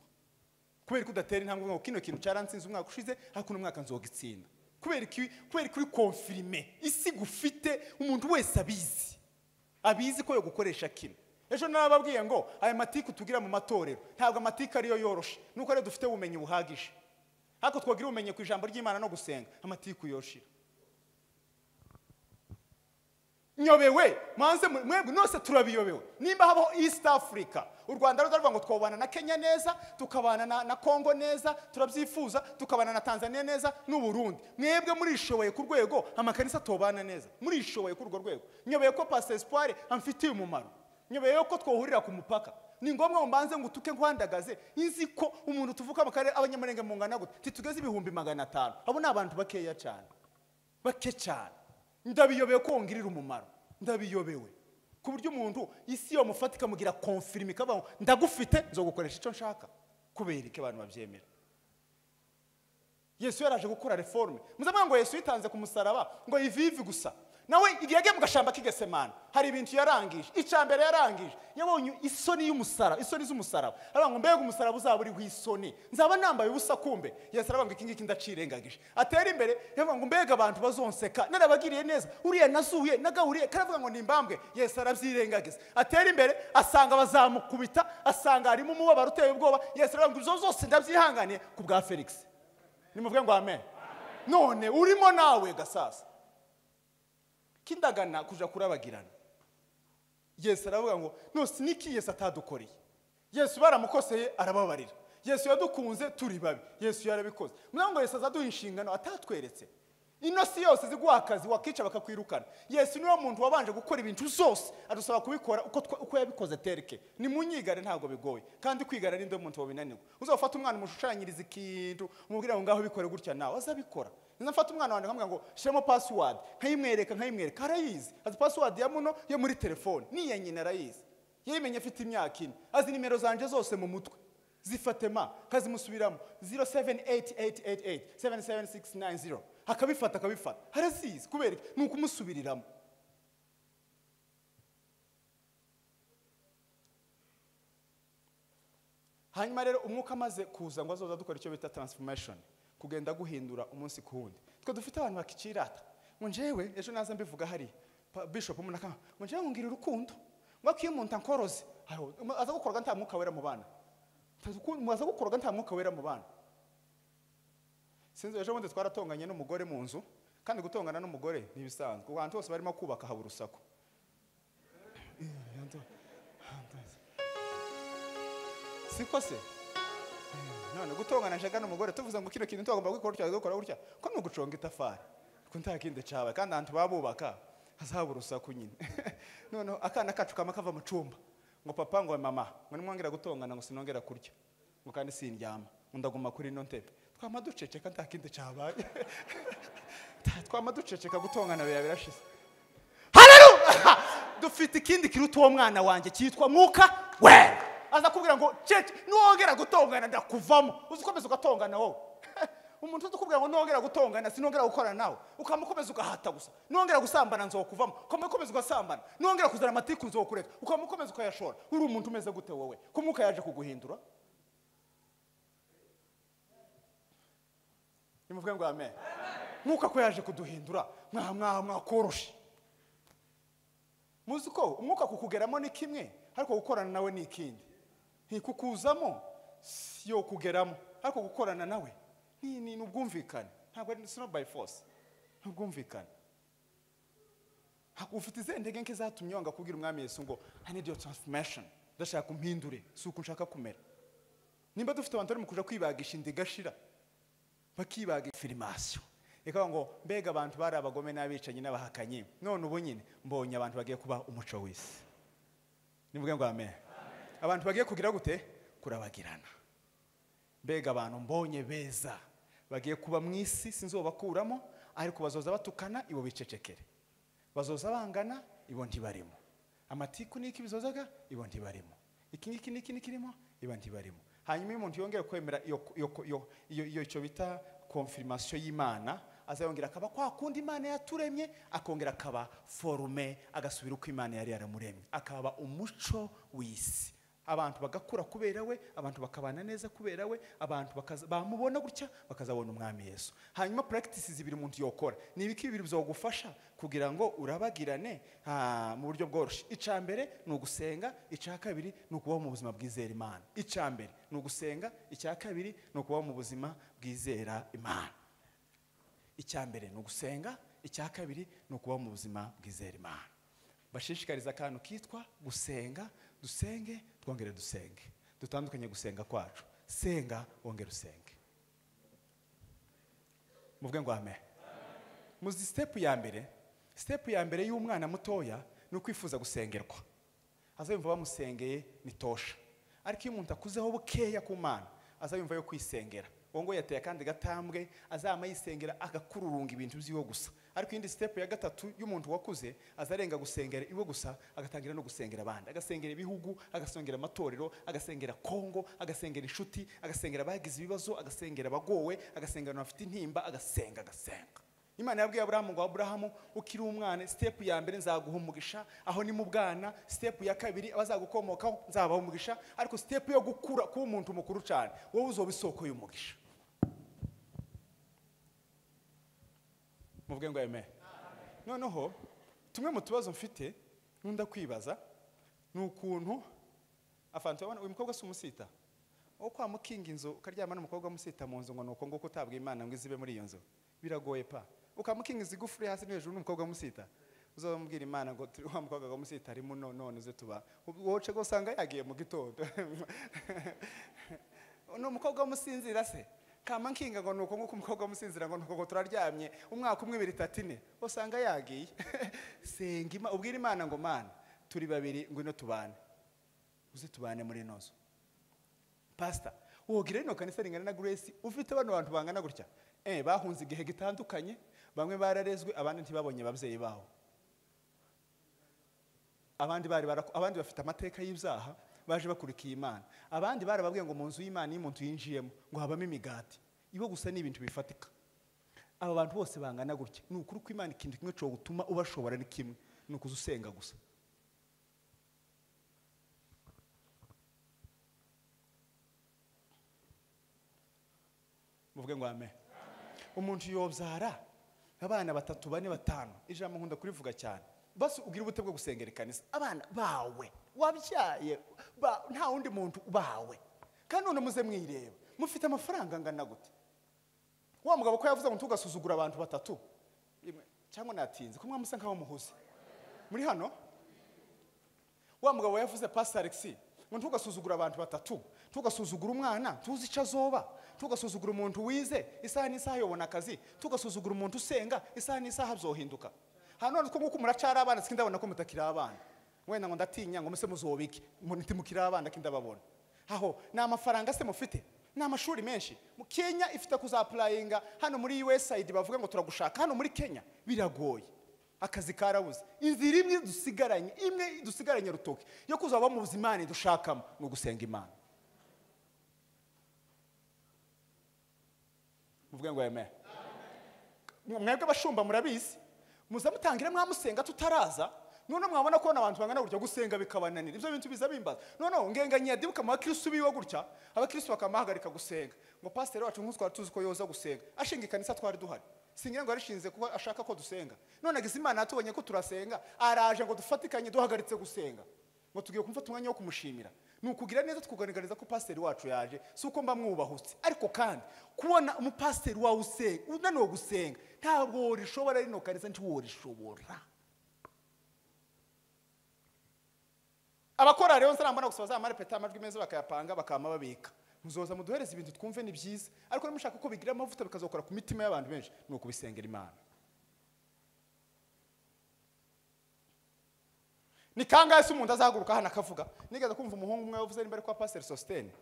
Kubera ko udatera intambwe ngo kino kintu cyaransinze umwaka ushize, ariko n'umwaka nzogitsinda. Kubera iki? Kubera kuri confirme isi gufite umuntu wese abizi. Abizi ko yo gukoresha kino. Ejo narababwiye ngo aya matiku tugira mu matorero ntabwo amatiku ariyo yoroshe, nuko rero dufite ubumenyi buhagije. Ariko twagira ubumenyi ku ijambo ry'Imana no gusenga, amatiku yoshira. Nyobewe manze mwebwe nose turabiyobewe. Nimba habaho East Africa, u Rwanda ruzavuga ngo twobana na Kenya neza, tukabana na Congo neza, turabyifuza, tukabana na Tanzania neza n'u Burundi. Mwebwe murishoboye ku rwego amakanisa tobana neza. Murishoboye ku rwo rwego. Nyobeye ko Pastor Espoir amfitiye umumaro. Nyobeye ko twohurira ku mupaka. Ni ngombwa mbanze ngo utuke nkwandagaze. Inzi ko umuntu tuvuka mu karere abanyamurenge mungana gute? Titugeze 500,000. Abo ni abantu bakeya cyane. Bake cyane. Ndabiyobeye ko ngirira umumaro. Ndabiyobewe. Ku buryo umuntu isi yo mufatika mugira confirm kabaho ndagufite nzogukoresha icyo nshaka. Kubera iki abantu babyemera? Yesu yaraje gukora reforme. Muzavuga ngo Yesu yitanze ku musaraba ngo ivivi gusa. Nawe igihe yagiye mu gashamba k'igesemana hari ibintu yarangije. Icambere yarangije, yabonye isoni y'umusaraba, isoni z'umusaraba. Aravuga ngo mbega umusaraba uzaba uri isoni, nzaba nambaye ubusa kumbe. Yesu aravuga ngo iki ngiki ndacirengagije. Atera imbere yavuga ngo mbega abantu bazonseka, narabagiriye neza, uriya nazuye nagahuriye, karavuga ngo nimbambwe. Yesu arabyirengagiza. Atera imbere asanga bazamukubita, asanga harimo umubabaro uteye ubwoba. Yesu aravuga ngo izo zose ndabyihanganiye ku bwa Felix. Nimuvuge ngo amen. None urimo nawe gasasa kindagana kuja kurabagirana. Yesu aravuga ngo nose niki Yesu atadukoreye. Yesu baramukoseye arababarira. Yesu yadukunze turi babi. Yesu yarabikoze. Muvuga ngo Yesu azaduha inshingano atatweretse. Ino si yose ziguha akazi wakica bakakwirukana. Yesu niwe muntu wabanje gukora ibintu zose adusaba kubikora uko yabikoze tereke. Ni munyigare ntabwo bigoye. Kandi kwigara ni ndo muntu wabinanirwa. Uzafata umwana umushushanyiriza ikintu umubwira ngo ngaho bikore gutya nawe azabikora. Nzafata umwana wanjye nkamubwira ngo shiramo password, nkayimwereka arayizi. Azi password ya muno yo muri telefone, ni ya nyina arayizi. Yemenye afite imyaka 4, azi nimero zanje zose mu mutwe. Zifatema kazimusubiramo 078888 77690. Akabifata harazizi kubera ni ukumusubiriramo. Hanyuma rero umwuka amaze kuza ngo azoza dukora icyo bita transformation, kugenda guhindura umunsi ku wundi. Twe dufite abantu bakicirata ngo njewe ejo naza mbivuga hari bishop umunaka ngo njewe ngira urukundo ngo akiye umuntu ankoroze aza gukoroga nta mwuka wera mu bana. Aza gukoroga nta mwuka wera mu bana. Sinzi ejo bundi twaratonganye n'umugore mu nzu, kandi gutongana n'umugore ntibisanzwe. Abantu bose barimo kubaka haba urusaku. Siko se? None gutongana njaga n'umugore tuvuze ngo kino kintu tugomba gukora gutya gukora gutya, ko no guconga itafari. Ko nta kindi cabaye kandi abantu babubaka hazaba urusaku nyine. None akana kacu kama kava mu cumba ngo papa ngo mama ngo nimwongera gutongana ngo sinongera kurya ngo kandi sindyama ndaguma kuri ino ntebe. Twama duceceka nta kindi cabaye. Twama duceceka gutongana birashize. Haleluya! Dufite ikindi kiruta uwo mwana wanjye cyitwa mwuka wera. Aza kubwira ngo cece nuwongera gutongana ndakuvamo. Uzi ukomeza ugatongana wowe. Umuntu uzi ngo nongera gutongana sinongera gukorana nawe, ukamukomeza ugahata gusa. Nongera gusambana nzokuvamo, ukamukomeza ugasambana. Nongera kuzana amatiku nzokureka, ukamukomeza ukayashora. Uri umuntu umeze gute wowe? Ko Umwuka yaje kuguhindura? Nimuvuge ngo amen. Mwuka ko yaje kuduhindura, mwakoroshe. Muzi ko Umwuka kukugeramo ni kimwe, ariko gukorana nawe ni ikindi. Ntikukuzamo yo kugeramo, ariko gukorana nawe ni ubwumvikane. Ntabwo ari not by force. Ubwumvikane. Ufite izihe ntege nke zatumye wanga kubwira Umwami Yesu ngo I need your transformation, ndashaka umpindure, si uko nshaka kumera. Nimba dufite abantu bari mu kuja kwibagisha inda igashira, bakibaga firimasiyo. Reka ngo mbega abantu bari abagome n'abicanyi n'abahakanyi, none ubu nyine mbonye abantu bagiye kuba umuco w'isi. Nivuge ngo amen. Abantu bagiye kugira gute? Kurabagirana. Mbega abantu mbonye beza bagiye kuba mu isi, sinzobakuramo, ariko bazoza batukana ibo bicecekere, bazoza bangana ibo ntibarimo, amatiku niki bizozaga ibo ntibarimo, iki ngiki niki nikirimo ibo ntibarimo. Hanyuma iyo umuntu yongera kwemera iyo icyo bita confirmation y'Imana, azayongera akaba kwa kundi Imana yaturemye, akongera akaba forume, agasubira uko Imana yari yaramuremye, akaba umuco w'isi. Abantu bagakura kubera we, abantu bakabana neza kubera we, abantu bamubona gutya bakazabona Umwami Yesu. Hanyuma practices zibiri umuntu yokora ni ibiki bibiri bizogufasha kugira ngo urabagirane mu buryo bworoshye. Icya mbere ni ugusenga, icya kabiri ni ukubaho mu buzima bwizera Imana. Icya mbere ni ugusenga, icya kabiri ni ukubaho mu buzima bwizera Imana. Icya mbere ni ugusenga, icya kabiri ni ukubaho mu buzima bwizera Imana. Bashishikariza akantu kitwa gusenga. Dusenge twongere dusenge, dutandukanye gusenga kwacu. Senga wongere usenge. Muvuge ngo amen. Muzi step ya mbere, step ya mbere y'umwana mutoya ni ukwifuza gusengerwa. Azayumva bamusengeye ni tosha. Ariko iyo umuntu akuzeho bukeya ku Mana, azayumva yo kwisengera. Wongo yateye kandi gatambwe, azama yisengera agakururunga ibintu byiwe gusa. Ariko indi step ya gatatu y'umuntu wakuze, azarenga gusengera iwe gusa, agatangira no gusengera abandi, agasengera ibihugu, agasengera amatorero, agasengera Kongo, agasengera inshuti, agasengera abagize ibibazo, agasengera abagowe, agasengera abafite intimba, agasenga agasenga. Imana yabwiye Aburahamu ngo Aburahamu ukiri umwana, step ya mbere nzaguha umugisha, aho ni mu bwana. Step ya kabiri abazagukomokaho nzabaha umugisha, ariko step yo gukura kuba umuntu mukuru cyane, wowe uzoba isoko y'umugisha. Muvuge ngo amen. Noneho tumwe mu tubazo mfite nkunda kwibaza ni ukuntu afante ubona uyu mukobwa si umusita wo kwa mukinga inzu ukaryama n'umukobwa musita mu nzu ngo nuko ngo kutabwa Imana ngo izibe muri iyo nzu, biragoye pa. Ukamukinga izigufuri hasi no hejuru n'umukobwa musita, uzabamubwira Imana ngo wa mukobwa ngo musita ari muno none uze tuba woce go usanga yagiye mu gitondo. No mukobwa musinzira se kama nkinga ngo nuko ngo umukobwa musinzira ngo nuko ngo turaryamye umwaka umwe 2 3 4 usanga yagiye. Senga Imana, ubwira Imana ngo Mana turi babiri ngwino tubane, uze tubane muri nozo. Pastor wogira ino kanisa ringana na Grace ufite bano bantu bangana gutya, bahunze igihe gitandukanye, bamwe bararezwe, abandi ntibabonye ababyeyi baho, abandi bari abandi bafite amateka y'ibyaha baje bakurikiye Imana, abandi barababwiye ngo mu nzu y'Imana iyo umuntu yinjiyemo ngo habamo imigati, ibo gusa ni ibintu bifatika. Aba bantu bose bangana gutya, ni ukuri ko Imana ikintu kimwe cyo gutuma ubashobora ni kimwe, ni ukuzusenga gusa. Muvuge ngo amen. Umuntu yobyara abana 3 4 5, ijambo nkunda kurivuga cyane, basi ugira ubute bwo gusengera ikanisa, abana bawe wabyaye nta wundi muntu bawe, kandi none muze mwireba mufite amafaranga angana gute? Wa mugabo ko yavuze ngo tugasuzugura abantu 3 cyangwa natinze ko mwamusa nkaho muhuze muri hano. Wa mugabo yavuze Pastor Alexis ngo tugasuzugura abantu 3, tugasuzugura umwana tuzi icyo azoba, tugasuzugura umuntu wize isaha n'isaha yobona akazi, tugasuzugura umuntu usenga isaha n'isaha byohinduka. Hano none ko muracara abana sindabona ko mutakira abana, wenda ngo ndatinya ngo muse muzobike ntimukira abana kindababona. Aho ni amafaranga se mufite, ni amashuri menshi. Mu Kenya ifite kuzaplayinga hano muri USAID bavuga ngo turagushaka, hano muri Kenya biragoye. Akazi karabuze. Inzira imwe dusigaranye, imwe dusigaranye rutoki yo kuzaba mu buzima Imana dushakamo ni ugusenga Imana. Muvuge ngo amen. Mwebwe abashumba murabizi, muza mutangira mwamusenga tutaraza, none mwabona ko abantu bangana gutya gusenga bikabananira. Ibyo bintu biza bimbaza. None ngenganye yadibuka mu bakristo biwe gutya, abakristo bakamahagarika gusenga. Ngo pastor wacu nkuko twari tuzi ko yoza gusenga, ashinga ikanisa twari duhari. Singira ngo arishinze kuko ashaka ko dusenga. None agize Imana atubonye ko turasenga, araje ngo dufatikanye duhagaritse gusenga. Ngo tugiye kumfata umwanya wo kumushimira. Ni ukugira neza tukugaragariza ko pastor wacu yaje, si uko mba mwubahutse. Ariko kandi kubona umupasiteri wawe usenga, unaniwe gusenga, ntabwo worishobora rino kanisa ntiworishobora. Abakora rero nzarambona gusa bazamara peta amajwi meza bakayapanga bakama babika. Muzoza muduhereza ibintu twumve ni byiza, ariko nimushaka ko bigira amavuta bikazokora ku mitima y'abantu benshi, ni ukubisengera Imana. Ni kangahe se umuntu azahaguruka hano akavuga? Nigeze kumva umuhungu umwe wavuze nimba ari kwa Pastor Sostene,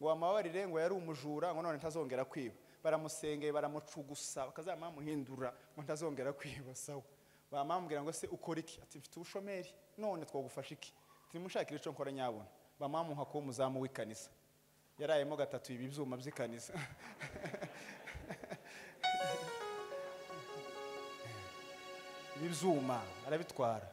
ngo amababarire ngo yari umujura, ngo none ntazongera kwiba. Baramusengeye baramucugusa bakazamamuhindura ngo ntazongera kwiba. Sawa, bamambwira ngo se ukora iki? Ati mfite ubushomeri. None twogufasha iki? Ati mushakire ico nkora nyabona. Bamamuha ko umuzamu w'ikanisa. Yarayemo gatatu ibi byuma by'ikanisa. Ibi byuma arabitwara.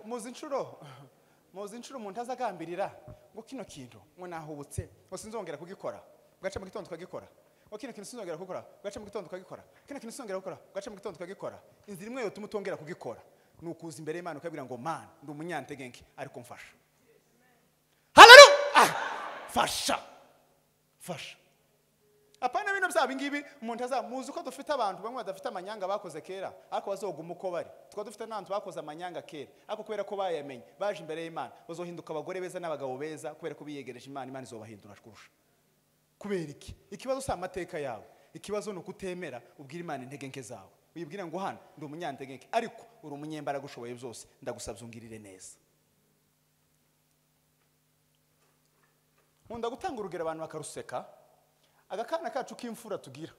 Muzi inshuro umuntu azagambirira ngo kino kintu ngo nahubutse ngo sinzongera kugikora, bwaca mu gitondo ukagikora. Ngo kino kintu sinzongera kugikora, bwaca mu gitondo ukagikora. Kino kintu sinzongera gukora, bwaca mu gitondo ukagikora. Inzira imwe yotuma utongera kugikora ni ukuza imbere y'Imana ukabwira ngo Mana ndi umunyantegenke ariko mfasha. Haleluya! Fasha. Fasha. Apana bino byaba ngibi umuntu azamuzi ko dufite abantu bamwe badafite amanyanga bakoze kera, ariko bazoguma uko bari. Twa dufite n'abantu bakoze amanyanga kera, ariko kubera ko bayamenye baje imbere y'Imana bazohinduka abagore beza n'abagabo beza kubera ko biyegereje Imana, Imana izobahindura kurusha. Kubera iki? Ikibazo si amateka yawe, ikibazo ni ukutemera ubwira Imana intege nke zawe. Uyibwira ngo hano ndi umunyantegenke ariko uri umunyembaraga ushoboye byose, ndagusabye ungirire neza. Nkunda gutanga urugero abantu bakaruseka. Agakana kacu k'imfura tugira,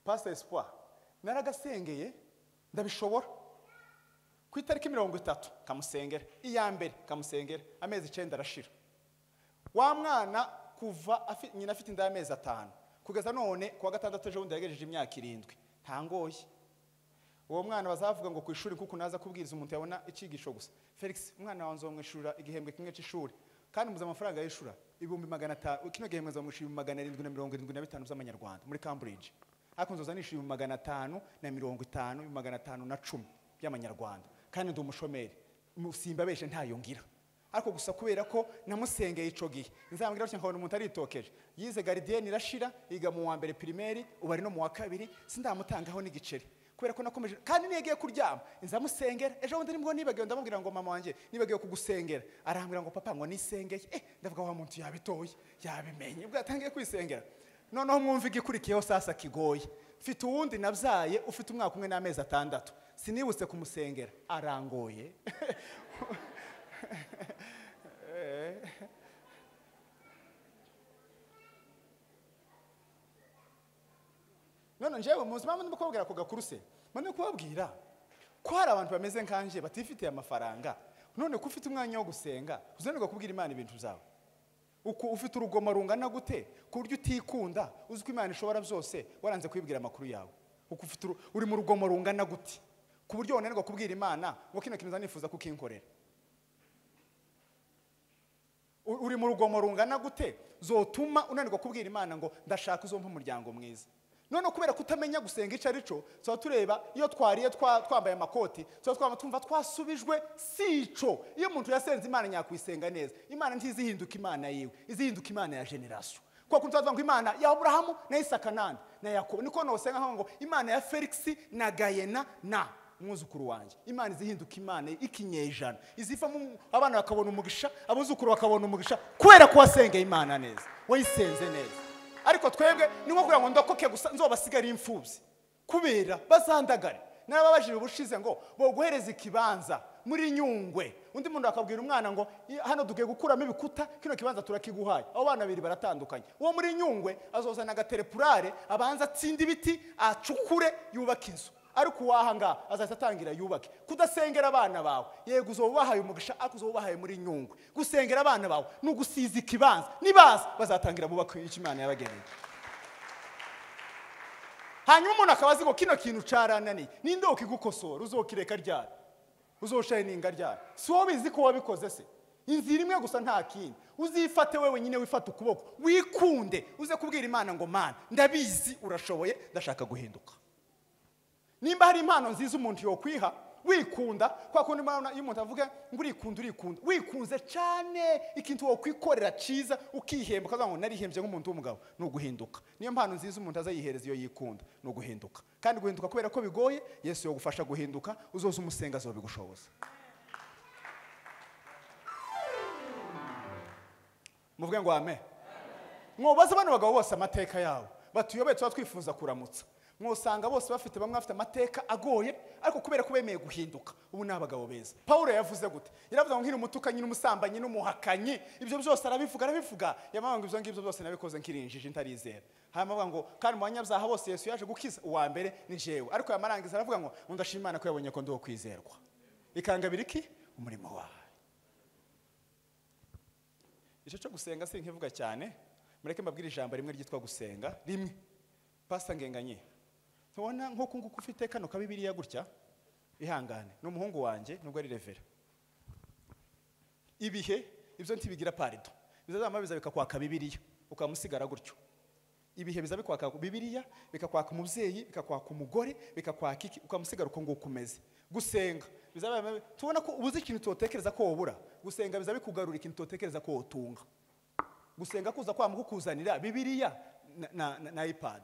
Pastor Espoir, naragasengeye ndabishobora. Ku itariki 30 kamusengera, iya mbere kamusengera, amezi 9 arashira. Wa mwana kuva nyina afite inda y'amezi 5 kugeza none kuwa gatandatu ejo bundi yagejeje imyaka 7, ntangoye. Uwo mwana bazavuga ngo ku ishuri kuko naza kubwiriza umuntu yabona icigisho gusa. Felix, umwana wanze mwishura igihembwe kimwe c'ishuri, kandi muza amafaranga y'ishura 500,000, kino gihembwe nzamwishura 775 z'amanyarwanda muri Cambridge. Ariko nzoza nishura 550, 510 by'amanyarwanda, kandi ndi umushomeri, simbabeshe ntayo ngira. Ariko gusa kubera ko namusengeye ico gihe, nzambwira gutya nkabona umuntu aritokeje. Yize gardienne irashira, yiga mu wa mbere primaire, ubu ari no mu wa kabiri, sindamutangaho n'igiceri. Kubera ko nakomeje, kandi niyegiye kuryama nzamusengera. Ejo bundi nibwo nibagiwe ndamubwira ngo mama wanje nibagiwe kugusengera, arambwira ngo papa ngo nisengeye. Ndavuga wa muntu yabitoye yabimenye ubwo yatangiye kwisengera. Noneho mwumva igikurikiyeho sasa kigoye. Mfite uwundi nabyaye ufite umwaka umwe n'amezi 6, sinibutse kumusengera, arangoye. None njewe muzi mpamvu ndimo kubabwira ako gakuru se, ndimo kubabwira ko hari abantu bameze nkanje batifitiye amafaranga. None ko ufite umwanya wo gusenga, uzanirwa kubwira Imana ibintu byawe. Uko ufite urugoma rungana gute ku buryo utikunda, uzi ko Imana ishobora byose, waranze kwibwira amakuru yawe. Uko ufite uri mu rugomo rungana gute ku buryo wananirwa kubwira Imana ngo kino kintu nzanifuza kukinkorera. Uri mu rugomo rungana gute zotuma unanirwa kubwira Imana ngo ndashaka uzompa umuryango mwiza. None kubera kutamenya gusenga ico arico, tuba tureba iyo twariye twambaye amakoti, tuba twama twumva twasubijwe sico. Iyo umuntu yasenze Imana nyakwisenga neza, Imana ntizihinduka Imana yiwe, izihinduka Imana ya generation. Kwa kuntu tuvuga ngo Imana ya Abrahamu na Isaka nande na Yakobo, niko nosenga ngo Imana ya Felix na Gayena na umwuzukuru wanjye. Imana izihinduka Imana ikinyejana, izivamo abana bakabona umugisha, abuzukuru bakabona umugisha kubera ko wasengeye Imana neza, wayisenze neza. Ariko twebwe ni nko kugira ngo ndakoke gusa nzobasigara imfubyi kubera bazandagare. Narababajije ubushize ngo boguhereza ikibanza muri Nyungwe Undi muntu akabwira umwana ngo hano dugiye gukuramo ibikuta, kino kibanza turakiguhaye. Abo bana babiri baratandukanye. Uwo muri Nyungwe azozana agaterepurare, abanza atsinde ibiti, acukure, yubake inzu. Ariko uwaha ngaha azahita atangira yubake. Kudasengera abana bawe, yego uzobahaye umugisha, ariko uzobahaye muri Nyungwe. Gusengera abana bawe ni ugusiza ikibanza, nibaza bazatangira bubake icyo Imana yabageneye. Hanyuma umuntu akaba azi ngo kino kintu carananiye, ninde ukigukosora? Uzokireka ryari? Uzoshayininga ryari? Si wowe ubizi ko wabikoze se? Inzira imwe gusa nta kindi. Uzifate wewe nyine, wifate ukuboko, wikunde, uze kubwira Imana ngo Mana ndabizi urashoboye, ndashaka guhinduka. Nimba hari impano nziza umuntu yokwiha, wikunda, kwa kundi Imana iyo umuntu avuga ngo urikunda, urikunda, wikunze cyane, ikintu wokwikorera ciza ukihemba ukavuga ngo narihembye nk'umuntu w'umugabo, ni uguhinduka. Niyo mpano nziza umuntu azayihereza iyo yikunda, ni uguhinduka. Kandi guhinduka kubera ko bigoye, Yesu yogufasha guhinduka, uzoza umusenga azobigushoboza. Muvuge ngo amen. Mwobaze bano bagabo bose amateka yabo batuyobeye, tuba twifuza kuramutsa. Mwosanga bose bafite, bamwe bafite amateka agoye, ariko kubera ko bemeye guhinduka ubu ni abagabo beza. Paulo yavuze gute? Yaravuze ngo nkiri umutukanyi n'umusambanyi n'umuhakanyi, ibyo byose arabivuga, arabivuga. Yamama ngo ibyo ngibyo byose nabikoze nkirinjije ntarizera. Hanyuma avuga ngo kandi mu banyabyaha bose Yesu yaje gukiza, uwa mbere ni jewe. Ariko yamarangiza aravuga ngo ndashima Imana ko yabonye ko ndi uwo kwizerwa, ikangabira iki umurimo wawe. Icyo cyo gusenga sinkivuga cyane, mureke mbabwire ijambo rimwe ryitwa gusenga rimwe. Pastor Ngenganye, ntubona nk'uku nguku ufite kano ka Bibiliya gutya, ihangane n'umuhungu wanjye nubwo ari revera. Ibihe ibyo ntibigira parido, bizazama biza bikakwaka Bibiliya ukamusigara gutyo. Ibihe biza bikwaka Bibiliya, bikakwaka umubyeyi, bikakwaka umugore, bikakwaka iki, ukamusigara uko nguko umeze. Gusenga bizaba tubona ko ubuze ikintu totekereza ko wobura. Gusenga biza bikugarura ikintu totekereza ko wotunga. Gusenga kuza kwa mukuzanira Bibiliya na iPad.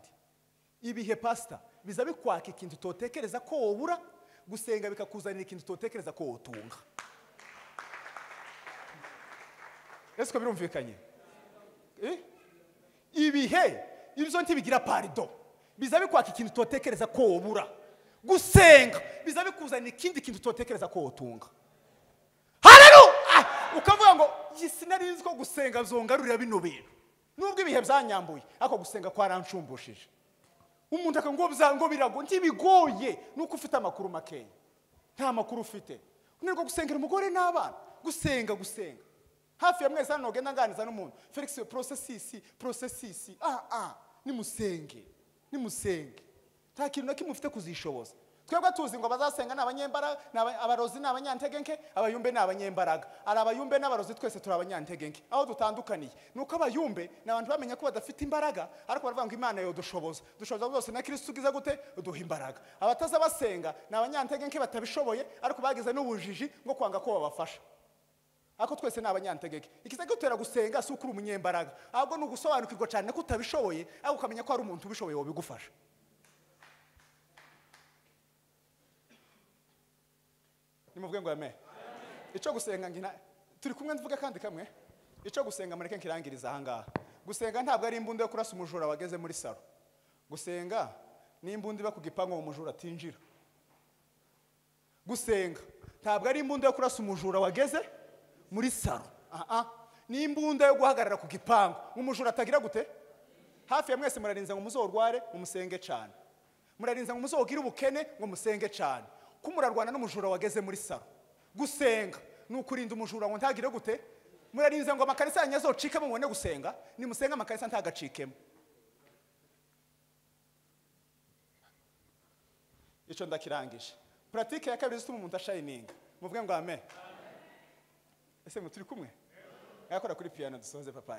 Ibihe pastor biza bikwaka ikintu totekereza ko wobura, gusenga bikakuzanira ikintu totekereza ko wotunga. Ese ko birumvikanye? Ibihe ibyo ntibigira parido, biza bikwaka ikintu totekereza ko wobura. Gusenga biza bikuzanira ikindi kintu totekereza ko wotunga. Haleluya! Ukavuga ngo sinari ko gusenga zongarurira bino bintu, nubwo ibihe byanyambuye, ariko gusenga kwaranshumbushije. Umuntu akangobza ngo birago ntibigoye, nuko ufite amakuru makeya. Nta makuru ufite. Unirwa gusengera umugore n'abana, gusenga gusenga. Hafi ya mwese hano genda nganiza n'umuntu. Felix processes processes. Nimusenge. Nimusenge. Nta kintu na kimwe ufite kuzishoboza. Twebwe tuzi ngo bazasenga n'abanyembaraga, abarozi n'abanyantegenke, abayumbe n'abanyembaraga. Ari abayumbe n'abarozi twese turi abanyantegenke. Aho dutandukaniye nuko abayumbe n'abantu bamenya ko badafite imbaraga, ariko baravuga ngo Imana yodushoboza. Dushoboza byose na Kristo ugize gute uduha imbaraga. Abataza basenga n'abanyantegenke batabishoboye, ariko bagize n'ubujiji ngo kwanga ko babafasha. Ariko twese n'abanyantegeke. Ikiza gutera gusenga si ukuri umunyembaraga, ahubwo ni ugusobanukirwa cyane ko utabishoboye, ariko ukamenya ko hari umuntu ubishoboye wabigufasha. Nimuvuge ngo amen. Icyo gusenga ngina turi kumwe mvuga kandi kamwe. Icyo gusenga mureke nkirangiriza aha ngaha. Gusenga ntabwo ari imbunda yo kurasa umujura wageze muri salo. Gusenga ni imbunda iba ku gipangu umujura atinjira. Gusenga ntabwo ari imbunda yo kurasa umujura wageze muri salo. Ni imbunda yo guhagarara ku gipangu umujura atagira gute. Hafi ya mwese murarinze ngo muzorware mumusenge cyane. Murarinze ngo muzogire ubukene ngo musenge cyane. Kumurarwana n'umujura wageze muri salo. Gusenga ni ukurinda umujura ngo ntagire gute. Murarinze ngo amakarisa yanyu azocikemo mubone gusenga, nimusenga amakarisa ntagacikemo. Icyo ndakirangije. Pratique ya kabiri zituma umuntu ashayininga. Muvuge ngo amen. Ese muturi kumwe? Yakora kuri piano dusoze papa.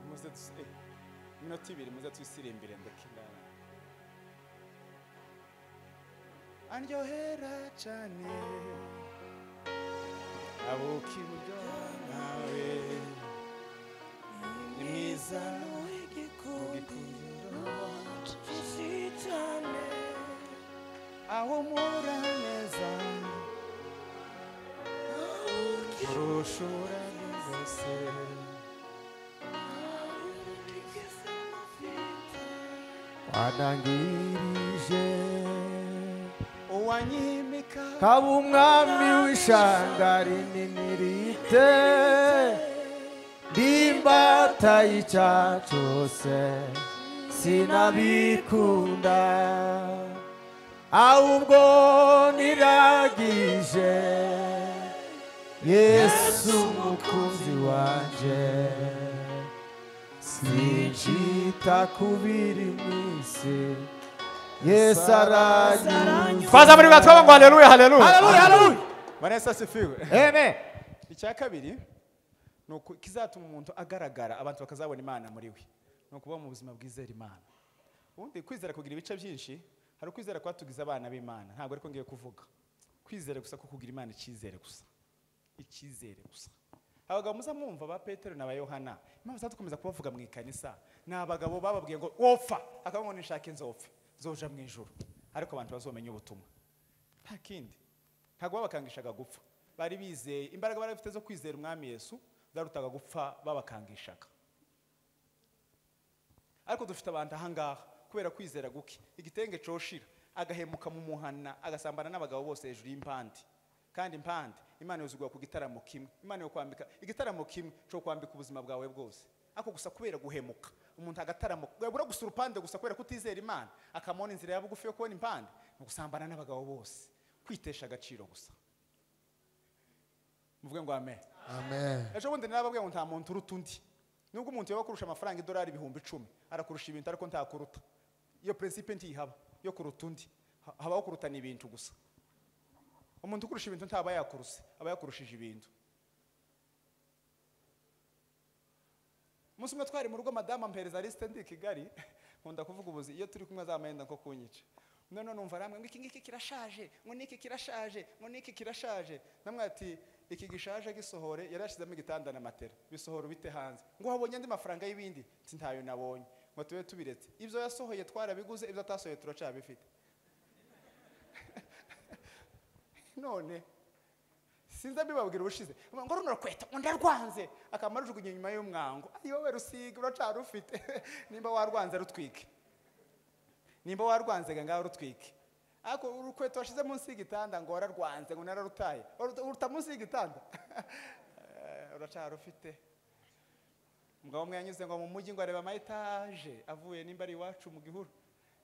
Muze minota ibiri muze tuyisirimbire ndakindana. Andyohera cyane abuki buryo nawe ni mwiza w'igikundiro cyane aho mpura neza urushura rwose wanangirije Wanyimika kaba umwami w'ishanga rinini rite ndimbata y'icyaha cyose sinabikunda ahubwo niragije Yesu umukunzi wanje sinjita kubiri mw'isi Yesu aranyuze. Twaza muri batwa ngo haleluya haleluya Haleluya haleluya. Bwana Yesu asifiwe. Amen. Icya kabiri ni uku kizatuma umuntu agaragara abantu bakazabona Imana muri we, ni ukuba mu buzima bwizera Imana. Ubundi kwizera kugira ibice byinshi, hari ukwizera kwatugiza abana b'Imana, ntabwo ariko ngiye kuvuga kwizera gusa ko kugira Imana icyizere gusa, icyizere gusa. Abagabo muza mwumva ba Petero na ba Yohana, impamvu zadukomeza kubavuga mu ikanisa, ni abagabo bababwiye ngo wopfa, akaba ngo nishake nzopfe, nzoja mu ijuru, ariko abantu bazomenya ubutumwa. Nta kindi, ntabwo babakangishaga gupfa, bari bizeye imbaraga bari bafite zo kwizera umwami Yesu zarutaga gupfa babakangishaga. Ariko dufite abantu ahangaha kubera kwizera guke, igitenge coshira agahemuka mu muhana agasambana n'abagabo bose hejuru y'impande. Kandi impande Imana yozugwa ku gitaramo kimwe, Imana yo kwambika igitaramo kimwe cyo kwambika ubuzima bwawe bwose. Ako gusa kubera guhemuka umuntu agataramo yabura gusa urupande gusa kubera kutizera Imana, akamona inzira ya bugufi yo kubona impande mu gusambana n'abagabo bose, kwitesha agaciro gusa. Muvuge ngo amen. Amen. Ejo bundi narababwiye ngo nta muntu uruta undi. Nubwo umuntu yaba akurusha amafaranga idolari 10,000 arakurusha ibintu ariko ntakuruta. Iyo principe ntihaba yo kuruta undi, habaho kurutana ibintu gusa. Umuntu ukurusha ibintu ntaba yakuruse, aba yakurushije ibintu. Umunsi umwe twari mu rugo, madame ampereza liste ndi Kigali, nkunda kuvuga ubuzi iyo turi kumwe azamahenda nko kunyica. None numva aramwe ngo iki ngiki kirashaje, ngo niki kirashaje, ngo niki kirashaje. Namwe ati iki gishaje gisohore, yari yashizemo igitanda na matera, bisohora ubite hanze. Ngo wabonye andi mafaranga y'ibindi? Nti ntayo nabonye. Ngo tube tubiretse. Ibyo yasohoye twarabiguze, ibyo atasohoye turacabifite. None sinza bibabwira ubushize ngo runo kweta ndarwanze, akamara ujugunye nyuma y'umwango. Ayo wowe rusiga uracarufite. Nimba warwanze rutwike, nimba warwanze ngaho rutwike. Ariko urukweto washize munsi y'igitanda ngo wararwanze ngo nararutaye, uruta munsi y'igitanda uracarufite. Umugabo umwe yanyuze ngo mu mujyi ngo areba ama etaje, avuye nimba ari iwacu mu gihuru,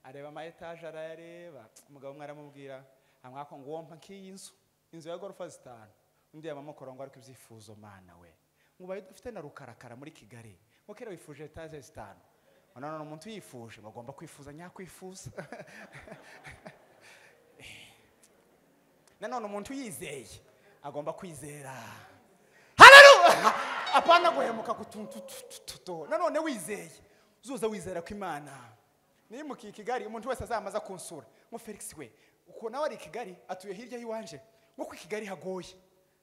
areba ama etaje arayareba. Umugabo umwe aramubwira amwako ngo wompa nk'iyi nzu, inzu ya gorofa 5. Undi yamamukora ngo ariko ibyifuzo mana we, ngo baye dufite na rukarakara muri Kigali, ngo kera wifuje etaje 5. None umuntu yifuje bagomba kwifuza nyakwifuza. Nanone umuntu yizeye agomba kwizera. Haleluya! Apana guhemuka kutuntu. Nanone wizeye uzuza wizera ko Imana nimukiye Kigali, umuntu wese azamaza kunsura ngo Felix we uko nawe ari Kigali atuye hirya y'iwanje, ngo ku Kigali hagoye.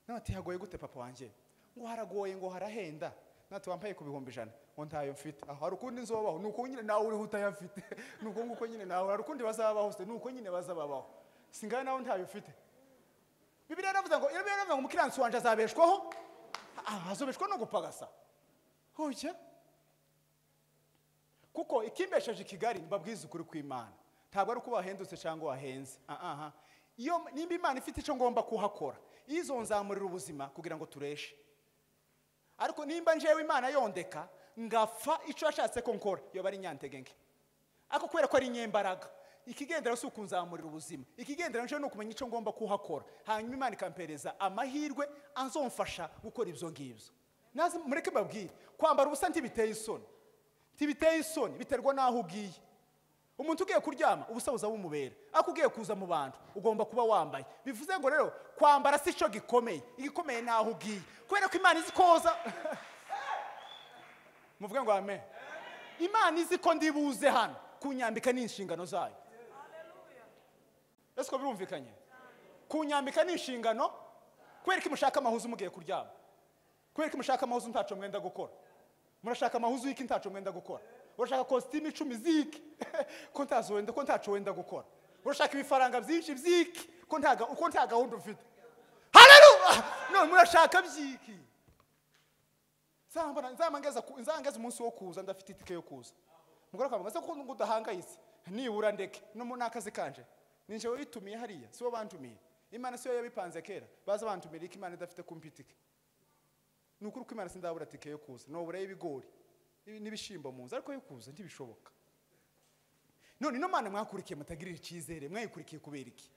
Nawe ati hagoye gute papa wanje? Ngo haragoye, ngo harahenda. Nawe wambaye ku 100,000 ngo ntayo mfite. Aho hari ukundi nzobaho, nuko nyine nawe uriho utayafite. Nuko nguko nyine nawe hari ukundi bazabaho se, nuko nyine bazababaho. Singaye nawe ntayo mfite. Bibiliya iravuga ngo umukiranutsi wanje azabeshwaho, azobeshwa no gupagasa. Hoya kuko ikimbesheje Kigali mbabwiza ukuri kw'Imana, ntabwo ari uko wahendutse cyangwa wahenze. Aha iyo nimba Imana ifite icyo ngomba kuhakora, izonzamurira ubuzima kugira ngo tureshe. Ariko nimba njewe Imana yondeka ngapfa icyo yashatse ko nkora, yoba ari nyantege nke. Ariko kubera ko ari nyembaraga, ikigendera si ukunzamurira ubuzima, ikigendera nje no kumenya icyo ngomba kuhakora, hanyuma Imana ikampereza amahirwe anzomfasha gukora ibyo ngibyo. Naze mureke mbabwire, kwambara ubusa ntibiteye isoni, ntibiteye isoni, biterwa n'aho ugiye. Umuntu ugiye kuryama ubusa buza bumubera, ariko ugiye kuza mu bantu ugomba kuba wambaye. Bivuze ngo rero kwambara si cyo gikomeye, igikomeye naho ugiye, kubera ko Imana izi koza. Muvuge ngo amen. Imana izi ko ndibuze hano kunyambika ni inshingano zayo. Ese ko birumvikanye? Kunyambika ni inshingano. Kubera ko mushaka amahuzu mugiye kuryama, kubera ko mushaka amahuzu ntaco mwenda gukora, murashaka amahuzu y'iki ntaco mwenda gukora, urashaka kositimu 10 ziki ko ntazowenda, ko ntaco wenda gukora, urashaka ibifaranga byinshi byiki ko nta gahunda ufite. Haleluya! None murashaka byiki? Nzangeza umunsi wo kuza ndafite itike yo kuza. Mugore akavuga se ko ngo udahangayitse, nibura ndeke no mu nakazi kanje. Ninje witumiye hariya, sibo bantumiye. Imana siyo yabipanze kera. Baza bantumira iki Imana idafite kumpitike. Nukuri ko Imana sindabura tike yo kuza. Nobura y'ibigori n'ibishimbo mu nzu, ariko yo kuza ntibishoboka. None ino Mana mwakurikiye mutagirira icyizere, mwayikurikiye kubera iki?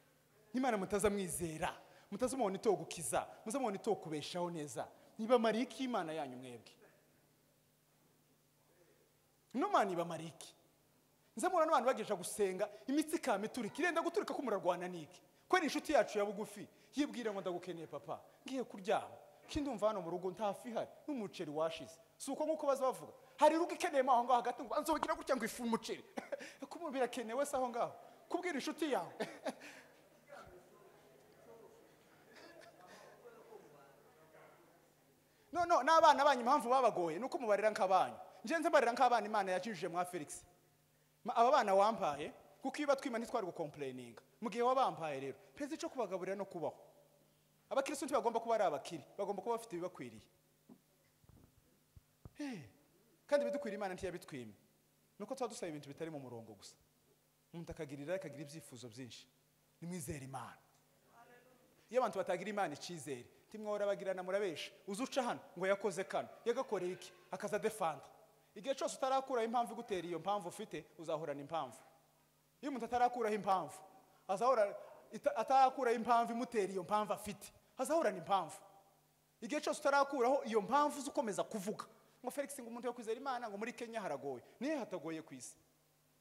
Imana mutaza mwizera, mutaza mubona itogukiza, muza mubona itokubeshaho neza. Niba mariki Imana yanyu mwebwe. Ino Mana iba mariki. Nza mubona n'abantu bagejeje gusenga imitsi ikama iturika, irenda guturika ko murarwana niki? Ko ni inshuti yacu ya bugufi yibwira ngo ndagukeneye papa, ngiye kuryama. Kindumva hano mu rugo ntafi ihari n'umuceri washize. Si uko nkuko baza bavuga. Hari rugo ikeneye aho ngaho hagati ngo nzogira gutya ngo ifu umuceri. Kuba birakenewe se aho ngaho? Kubwira inshuti yawe. No n'abana banyu impamvu babagoye nuko mubarira nk'abanyu. Nje nze mbarira nk'abana Imana yakijije mwa Felix. Aba bana wampaye kuko iyo batwima ntitwari gucomplaininga. Mu gihe wabampaye rero pezi cyo kubagaburira no kubaho. Abakristo ntibagomba kuba ari abakiri, bagomba kuba bafite ibibakwiriye. Kandi bidukwiriye Imana ntiyabitwime. Nuko tuba dusaba ibintu bitari mu murongo gusa. Umuntu akagirira akagira ibyifuzo byinshi. Nimwizere Imana. Iyo abantu batagira Imana icyizere, ntimwora bagirana murabesha. Uzuca hano ngo yakoze kano, yagakoreye iki, akaza defanda. Igihe cyose utarakuraho impamvu igutera iyo mpamvu ufite, uzahorana impamvu. Iyo umuntu atarakuraho impamvu, azahora atarakuraho impamvu imutera iyo mpamvu afite, azahorana impamvu. Igihe cyose utarakuraho iyo mpamvu ukomeza kuvuga ngo Felix ngo umuntu yakwizera Imana ngo muri Kenya haragoye, nihe hatagoye ku isi?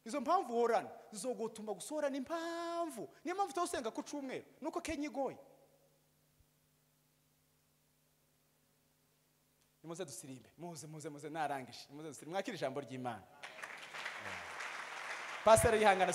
Izo mpamvu uhorana zizogutuma gusohorana impamvu. Niyo mpamvu utawusenga ku cyumweru, nuko Kenya igoye. Nimuze dusirimbe, muze muze muze narangije, nimuze dusirimbe, mwakire ijambo ry'Imana. Pastor yihangana.